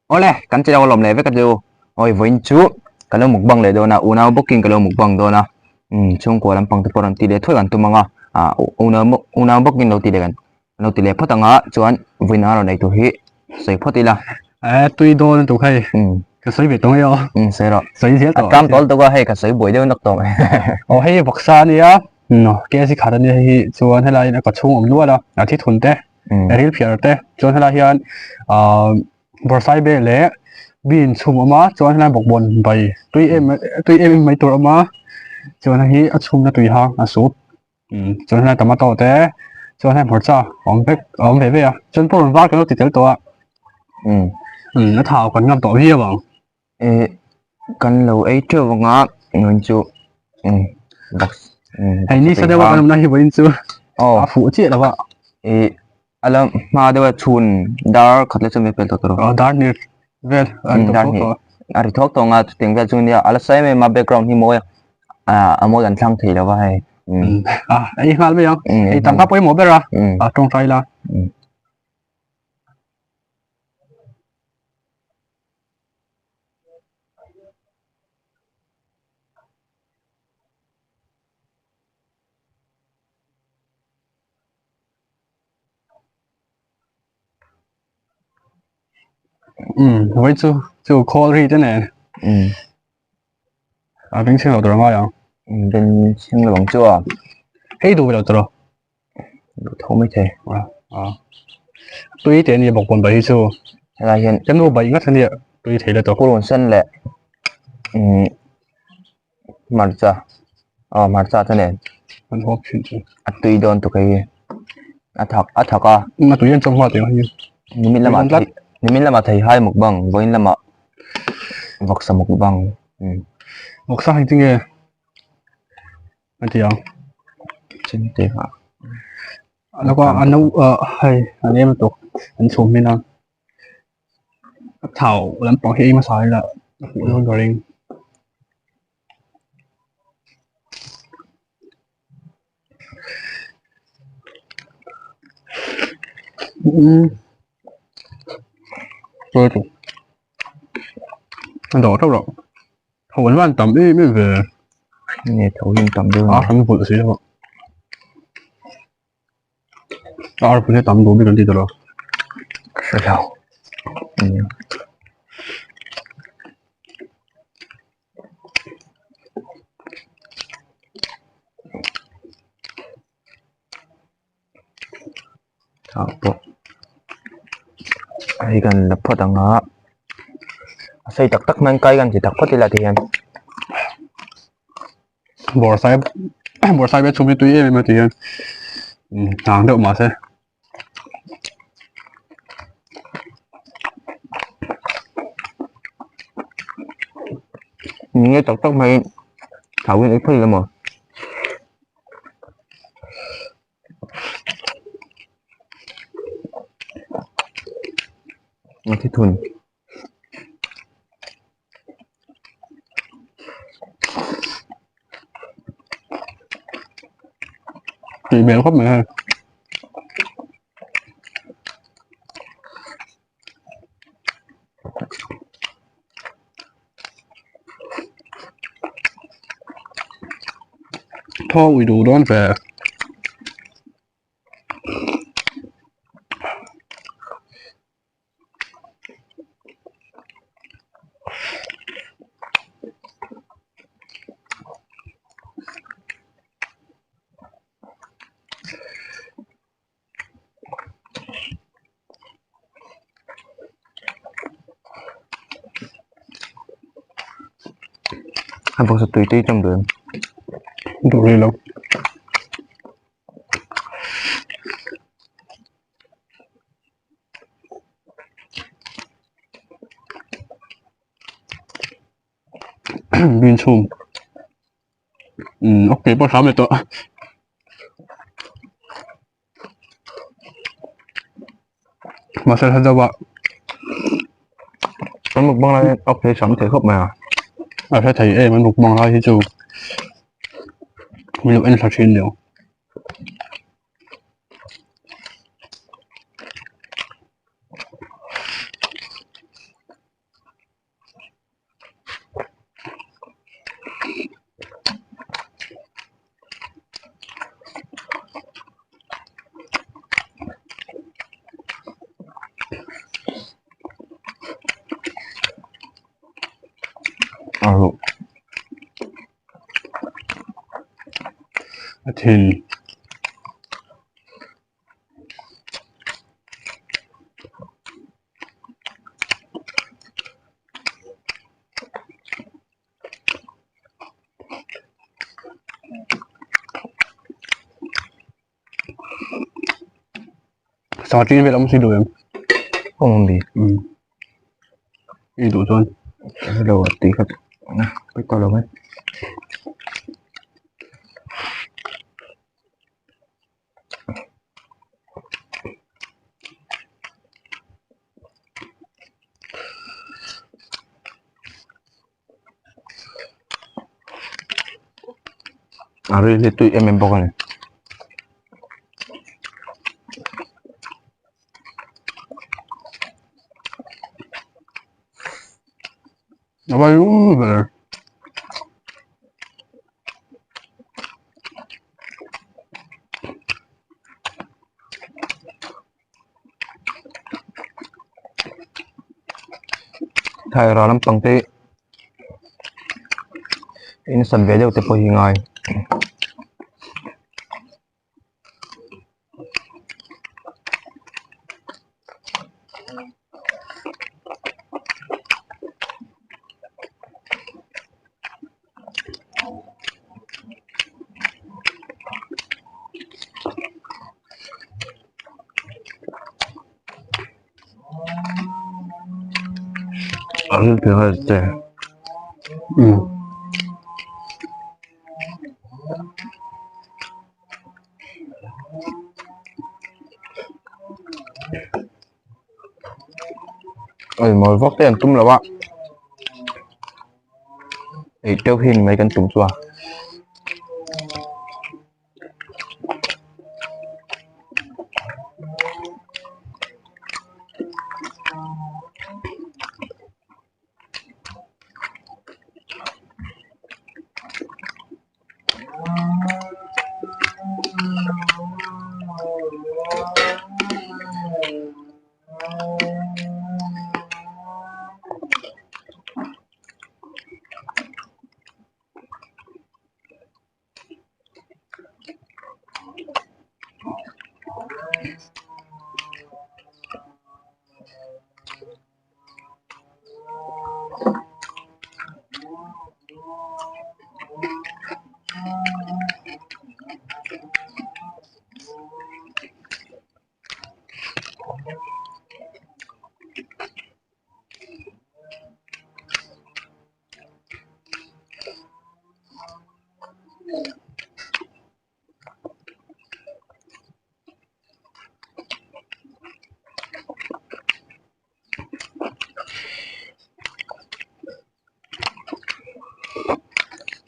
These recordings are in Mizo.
Awle, kan che lo lawm leh vek a chu. Awi vawiin chu ka lo mukbang leh dawn a, unau bawkin ka lo mukbang dawn a. Umm chhungkua lampang te pawh rawn ti leh thuai kan tum ang a, ah unau bawk unau bawkin lo ti leh kan lo ti leh phawt ang a, chuan vawiin a rawn ei tur hi sawi phawt ila. Eh tui dawn a tu kha hei. Umm. Ka sawi ve tawh mai aw. Umm sawi rawh. Sawi zel tawh. A tlam tawl tawk a hei ka sawi buai deuh nak tawh mai. Aw hei vawksa a nia, KFC khat a nia hei hi chuan helaiin a ka chhung awm nual a, a thithun te. Ril phiar te chuan helai hian ahh bawrhsai bel leh bean chhum a awm a chuan helai bawkbawn bai tui em tui em em mai tur a awm a chuan hei hi a chhumna tui hang a soup chuan helai tomato te chuan helai hmarcha a awm vek a awm ve ve a chuan purun var kan lo ti tel tawh a a thau kan ngam tawh viau ang. Eh kan lo ei teuh vang a nuin chu um box um hei ni sa deuh a kan awmna hi vawiin chu a fuh chiah lo a eh a la hma deuh a chhun dar khat leh chuan vel tawh tawh aw dar hnih vel a ri dar hnih a ri thawk tawh ang a chutiang vel chu nia a la sawi em em a background hi mawi a a mawi kan thlang thei lo va hei um a ei nghal mai ang ei tam kha pawimawh ber a a tawngtai la. Um vawi chu chu khawl ri te nen um a beng chheng lo tur a ngai ang um beng chheng lo ang chu a hei duh ve lo tur aw duh tho mai thei a a tui te ania bawk pawn bai hi chu helai hian ka nu bai ngat ania tui thei la tawh purun sen leh umm hmarcha aw hmarcha te nen an hawp thin chu a tui dawn tuk hei hi a thak a thak a a tui an chawm nghal tih ang hi nimin lamah thei nimin lamah thei hai mukbang vawiin lamah vawksa mukbang umm vawksa hei tinge a ti ang chemte kha laka a no ah hei an em tawk an chhum hin a a thau lampang hi ei hmasa ila a hmuh dawn ka ring umm a dawh teuh loh. Tho an van tam em em ve. Nge tho hi an tam deuh a. Ar kan vulh si lo a. Ar pawh hi a tam duh bik an ti ta lo. Ka hre lo. Thau pawh hei kan la phawt ang a a sei tak tak hman kai kan ti tak phawt ila ti hian bawrhsai bawrhsai ve chhum hi tui em em a ti hian hnang deuh mahse nge tak tak mai thau in ei phawt ila maw. A thi thun. Tui hmel khawp mai hei. Thaw ui duh dawn ve. A bawksa tui tui tam duh em? Duh rih lo. Bean chhum. Umm okay pawh hram leh tawh. Mahse hla deuh a an mukbang lai hian ok phei hram thei khawp mai a a hre thei em an mukbang lai hi chu min lo en thla thin leh ang. A thin. Sangha ṭin vel awm si duh em? Awm bi. Um. I duh chuan. Hello tui kha pui tawh lo mai. A ril hi tui em em bawk a ni. A vai ru ber. Thai ral lampang te in sat ve deuh te pawh hi ngai. A ril pi nghal che. Um. Oi mawi vak te an tum lo a. Ei teuh hi ni mai kan tum chu a.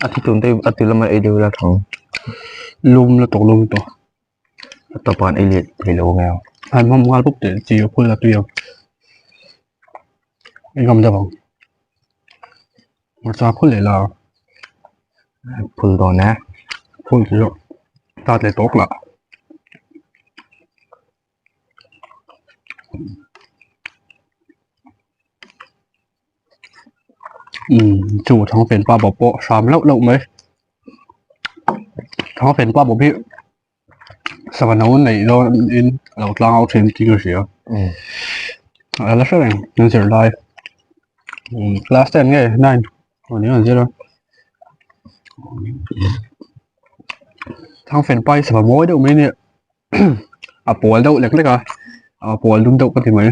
A thi tun te a ti lama ei deuh ila thang. Lum la tawk lum tawh. A tawp ah an ei leh thei lo ang eng. An hmam nghal bawk teh chi a phul a tui ang. Engam deuh ang. Hmarcha phul leh la. Phul dawn e. Phul chu tat leh tawk lah. Umm chu thangfen pa bawp pawh hram lauh lauh mai. Thangfen pa bawp hi sava no neih dawn in a lo tlang au thin tih ka hria. A la hre reng an zir lai. Class ten nge nine aw ni an zir a. Thangfen pa hi sava mawi deuh mai a nia. A pawl deuh lek lek a a pawl dum deuh ka ti mai.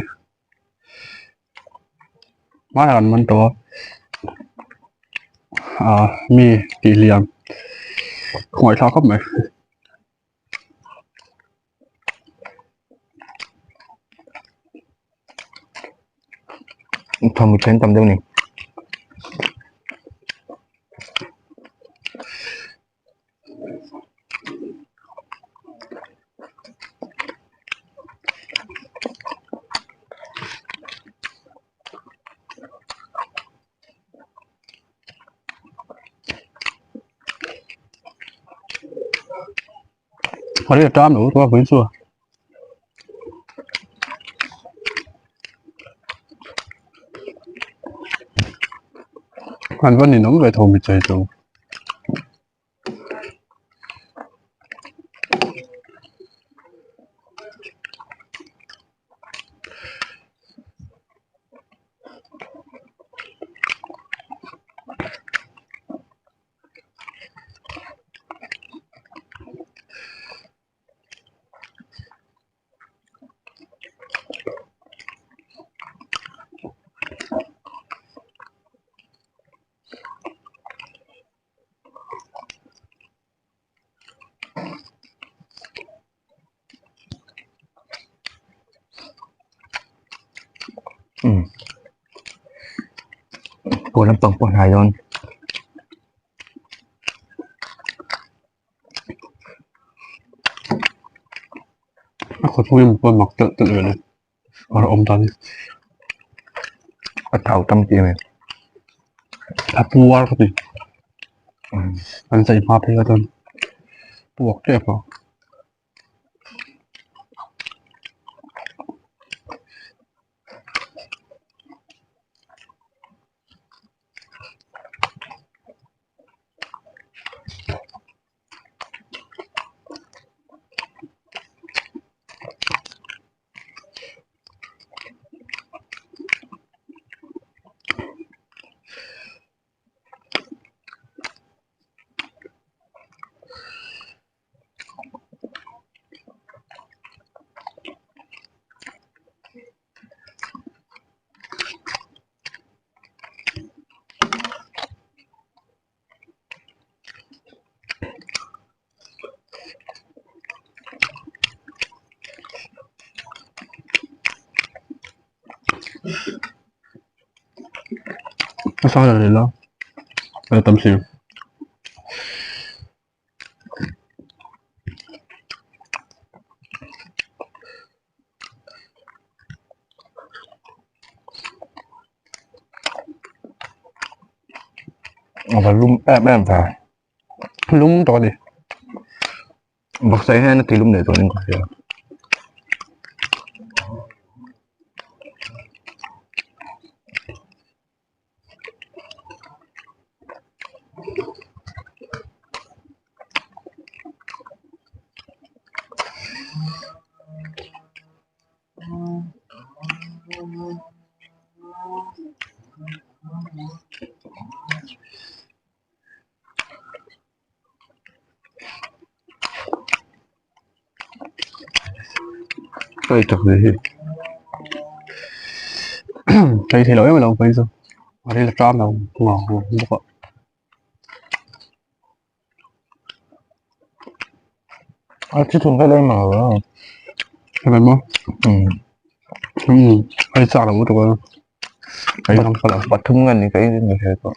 Hmaiah an man tawh a ah mi tih hliam khawngaih thlak khawp mai. Thawmhnaw then tam deuh a ni. Hmari a ṭam lo tua vawiin chu. An va ninawm ve tho michei chu. Paw lampang pawh hnai dawn. A khawchhung hi pawh mak telh telh ve le a awm dan hi a thau tam tih em a puar ka ti an chei hma phei kha chuan puak tep a. A sang lo la a tam si. A va lum em em ve. Lum tawh a ni. Baksaih hian a ti lum leh tawh in ka hria. Hei tak ve hi thei thei lo em lo phei chu a ril a ṭam lo ngau bawk a. A thi thun kha lai mang lo a maw hei chak lo lutuk a hei ram kha lo pathum ngan ni ka in rin ve tawh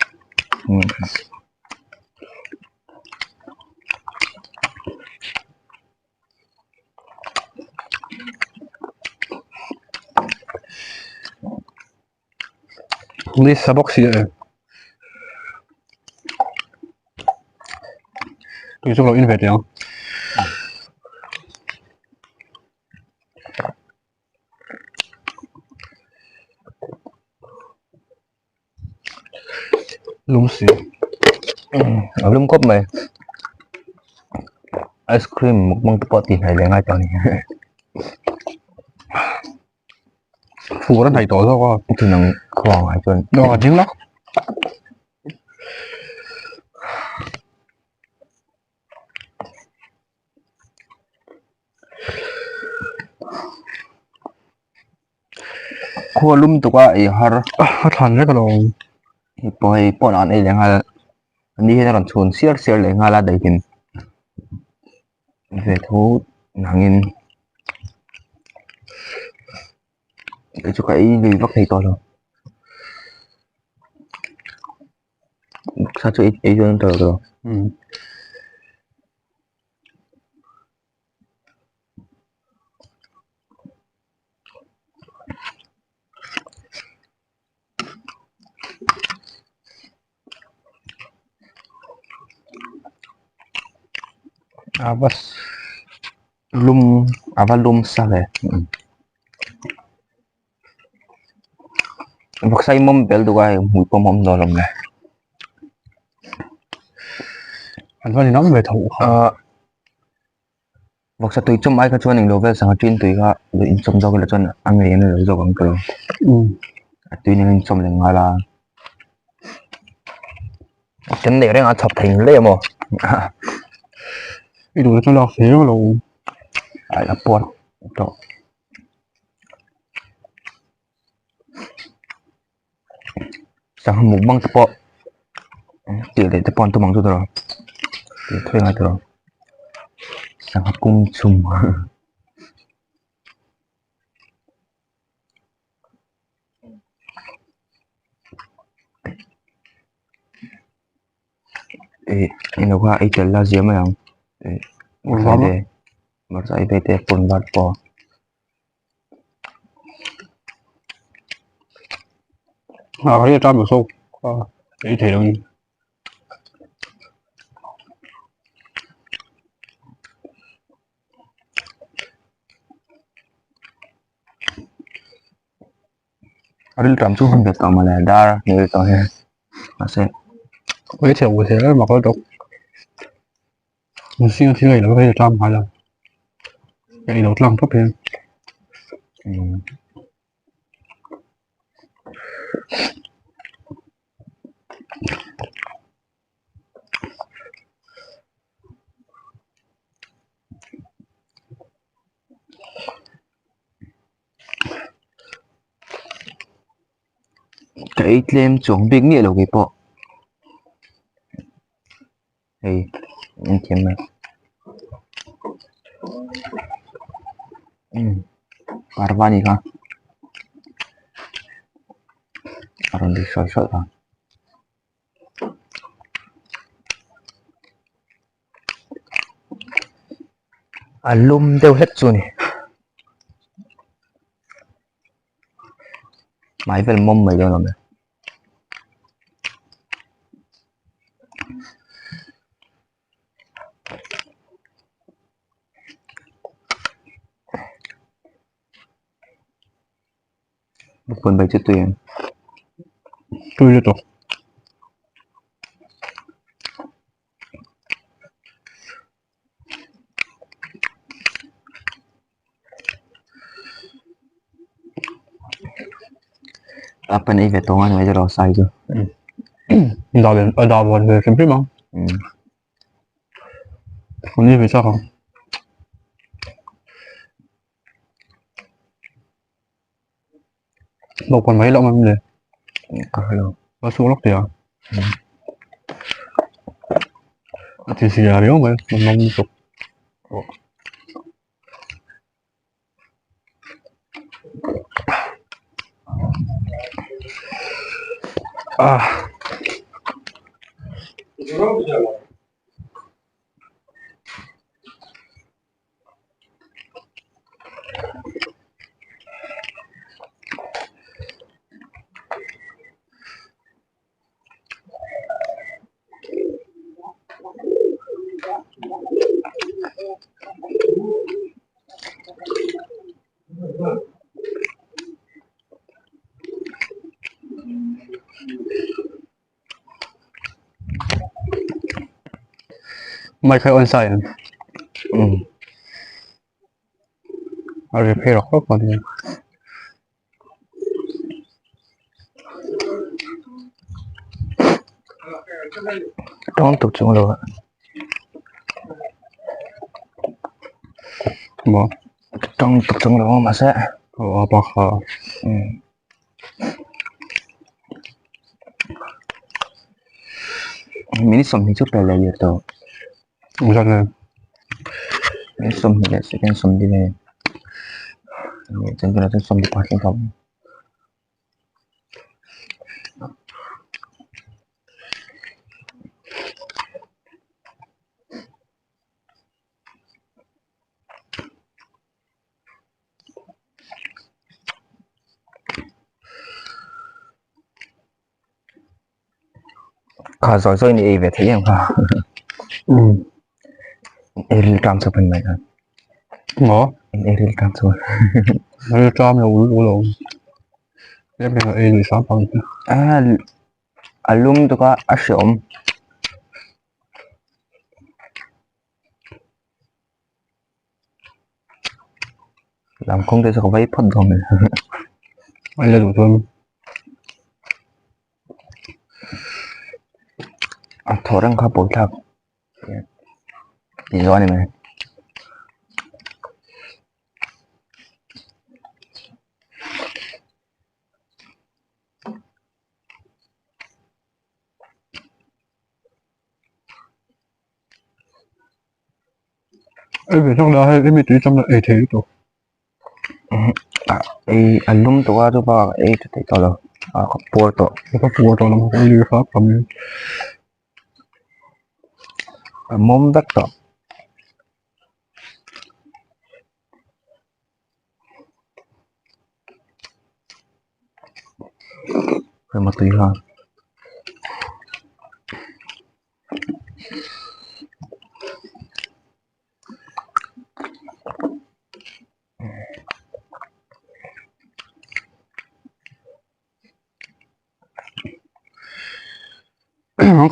Ni sa bawk si e. Tui chu lo in ve teh ang. Lum si. A lum khawp mai. Ice cream mukbang te pawh tih hnaih leh ngai tawh a ni. Fur a hnaih tawh zawk a. Chunang khuang ah chuan. Aw a ding lawk. Khua lum tuk a ei har. A thlan vek alawm. Hei pawh hei pawn an ei leh nghal a. Ni hian a rawn chhun siar siar leh nghal a daihlim ve tho nangin kei chu ka ei lui vak thei tawh lo. Sa chu ei dawn tawh lo. A va lum a va lum sa ve vawksa hi mawm bel duh a hei hmui pawh mawm dawn lo le. An va ninawm ve tho kha. Ah vawksa tui chawm ai kha chuan englo vel sangha tin tui kha lo inchawm zawk ila chuan a ngei an lo zawk ang ka lo. A tui nen a inchawm leh nghal a. Kan neih reng a chhawp thei hle maw. I duh chu lak thei reng lo. Ai a puar tawh. Sangha mukbang te pawh tih leh te pawh an tum ang chu tawh tih thuai ngai tawh sangha pum chhum ih eng lo kha ei tel la zia mai ang ih hmarcha ei ve te purun var pawh. A hi a ṭam zawk a ei thei lo a ni. A ril ṭam chu hun ve tawh mawle dar hmel tawh hi mahse ei thei lo thei mak lutuk. Mihring thil ei lo hi a tlang nghal a ei lo tlang tawp hian. Ka ei tlem chuang bik miah lo keipawh. Hei engkim mai umm parva a nih kha a rawn ri hrawlh hrawlh a. A lum deuh hlek chu a ni hmai vel mawm mai dawn a awm e. Bukbawn bai chu tui em? Tui lutuk. A pan ei ve tawng a ni mai chu lo sai chu. Dah ve a dah vawn ve hrim hrim ang. An ei ve chak ang. Bawkbawn mai loh mai le. Ka hre lo. A chhuak lawk teh a. A ti zia riau mai a nawm lutuk. Ah. Mic hi on sa em? A ri phei rawk rawk a nia. Tawng tuk chung lo a. Maw? Tawng tuk chung lo a mahse. Aw a pa kha. Minute 20 chu pel leh lir tawh. Engzat nge? Minute 20 leh second 20 vel. Chuan tunah chuan 20 pakhat thleng tawh. Kha zawi zawi ni ei ve thei em kha. Ei ril ṭam chawp an mai kha. Maw? Ei ril ṭam chawp. Ril ṭam lo ul ul lo. Em em ei lui sam pang. A a lum tuk a a hreawm. Lam kawng te chu ka vai phawt dawn mai. Ai la duh chuan. A thaw reng kha pawi thlak. Tih zawh a ni mai. Ei ve hlak la hei hemi tui chang ei thei lutuk. Ei a lum tawh a chuvang ei tha thei tawh lo a ka puar tawh. Ka puar tawh lo ka ei lui fak tam. A mawm vek tawh. Rema tui kha.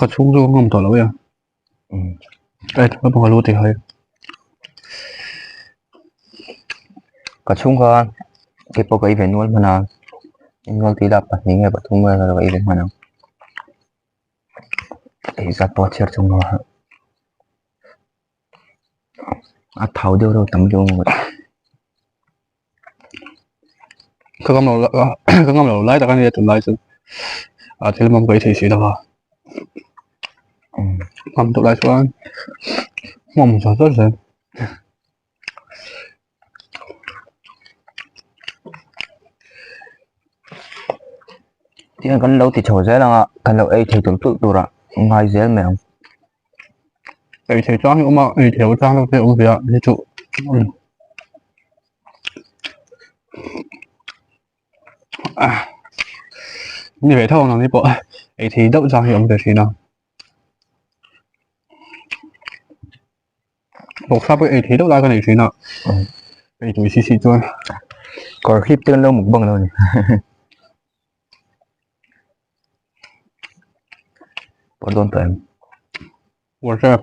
Ka chhung chu ka ngam tawh lo e. Ei ka pawh ka lu tih hai. Ka chhung kha keipawh ka ei ve nual hman a, nual tih lah pahnih nge pathum vel ka ei ve hman ang. Ei zat pawh a chhiar chung lo a. A thau deuh deuh tam deuh ngawt. Ka ngam lo ka ngam lo lai tak a nia tunlai chu a thil mam ka ei thei si lo a. Ngam tawh lai chuan hmawm zawt zawt zel. Tihian kan lo ti chho zel ang a, kan lo ei thei tulh tulh turah ngai zel mai ang. Ei thei chang hi awm a, ei thei lo chang deuh te a awm ve a, hei chu ni ve tho ang nangni pawh ei thei deuh chang hi a awm ve thin a. Vawksa pawh ei thei deuh lai ka nei thin a, ei tui si si chuan. Kawr hlip te kan lo mukbang lo a ni. Pawh dawn tawh em? Worship.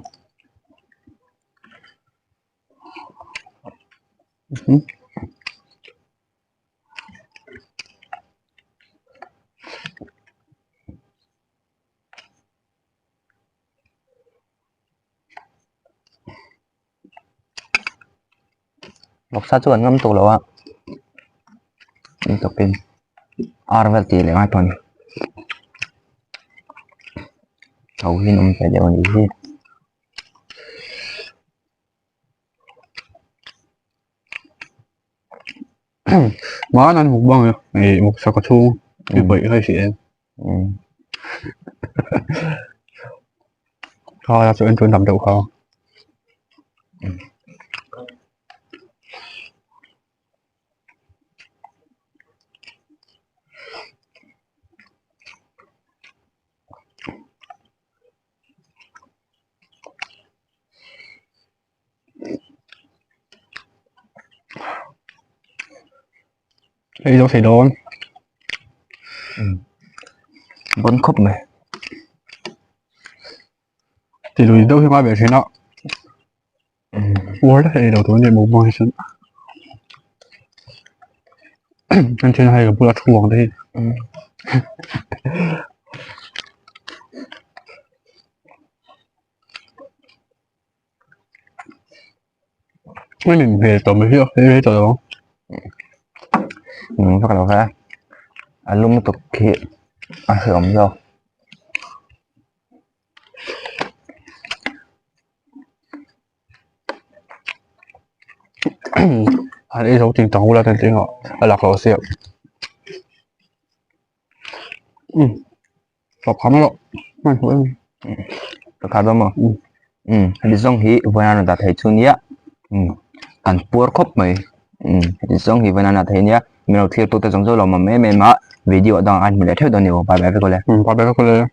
Vawksa chu an ngam tawh lo a tawpin ar vel tih leh ngai tawh a ni tho hi an awm ve deuh a nih hi. Hmaan an mukbang a ih vawksa ka chhung i bawih kha i hria em? Kha la chu en chu an tam deuh kha. Ei zo thei dawn. Bon khawp mai. Ti lui deuh hi ngai ve thin a. Uar deuh ei lo tur ania mukbang hi chuan. Kan thian hei ka bula thu ang te hi. Cái mình về tụi mình hiểu thế tụi nó Mình phải lo ha. A lum lutuk khi a hreawm zawk. Anh ấy giấu tiền tao là tiền tiền họ là lạc xe ừ sọc khám rồi mày hỏi Ka kha dawn maw? Heti zawng hi vawiin a dah thei chu nia kan puar khawp mai heti zawng hi vawiin a dah thei nia min lo thlir tute zawng zawng lo awm em em a video dangah an hmu leh theuh dawn a ni aw bye bye vek awle. Bye bye vek awle.